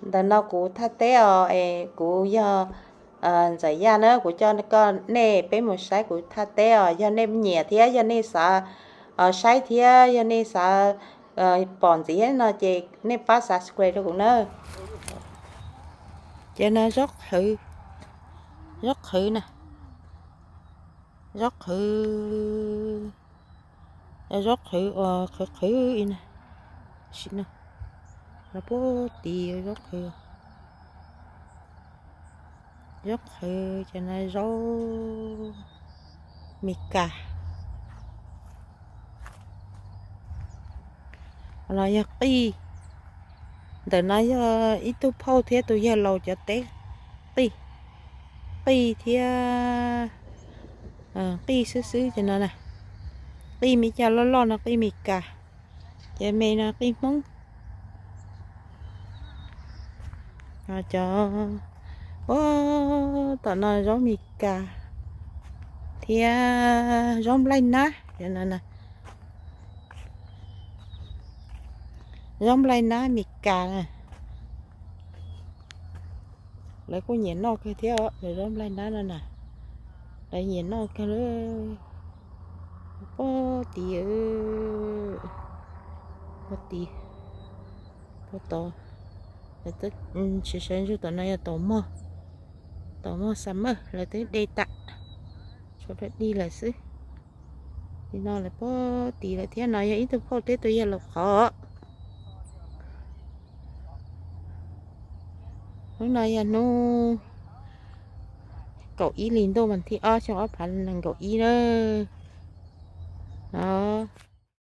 Ntawm no kuv thaj teb os, es kuv yog Ntxawm Yaj na, kuv coj koj nej peb mus saib kuv thaj teb os. Yog nej nyiam thiab yog nej xav saib thiab yog nej xav pom ntxiv no ces nej pab subscribe rau kuv na. Ces no zaub qhwv, zaub qhwv na, zaub qhwv, zaub qhwv uas qhwv qhwv ib na, sim no los puag tid zaub qhwv, zaub qhwv ces no zaub Mes Kas. Los yog qij, ntawm no yog ib tug phauj thiab tus yawg laus cov teb, qij, qij thiab qij xwb xwb ces no na. Qij me caj loj loj no qij Mes Kas, ces me no qij Hmoob. Cov, tom no zaub Mes Kas thiab zaub nplaig nab, zaub nplaig nab Mes Kas na. Lawv kuj nyiam noj kawg thiab, zaub nplaig nab no na, lawv nyiam noj kawg li. Puag tid, puag tid, puag tod, lawv twb sawv ntsug tom no yog taum mog, taum mog summer lawv twb de tas, tshuav dej lawm xwb. Li no lawv puag tid lawm thiab. No yog ib tug phauj thiab tus yawg laus qhov. Hnub no yog hnub kaum ib hli ntuj vas thib ob xyoo ob phav nees nkaum ib na. No,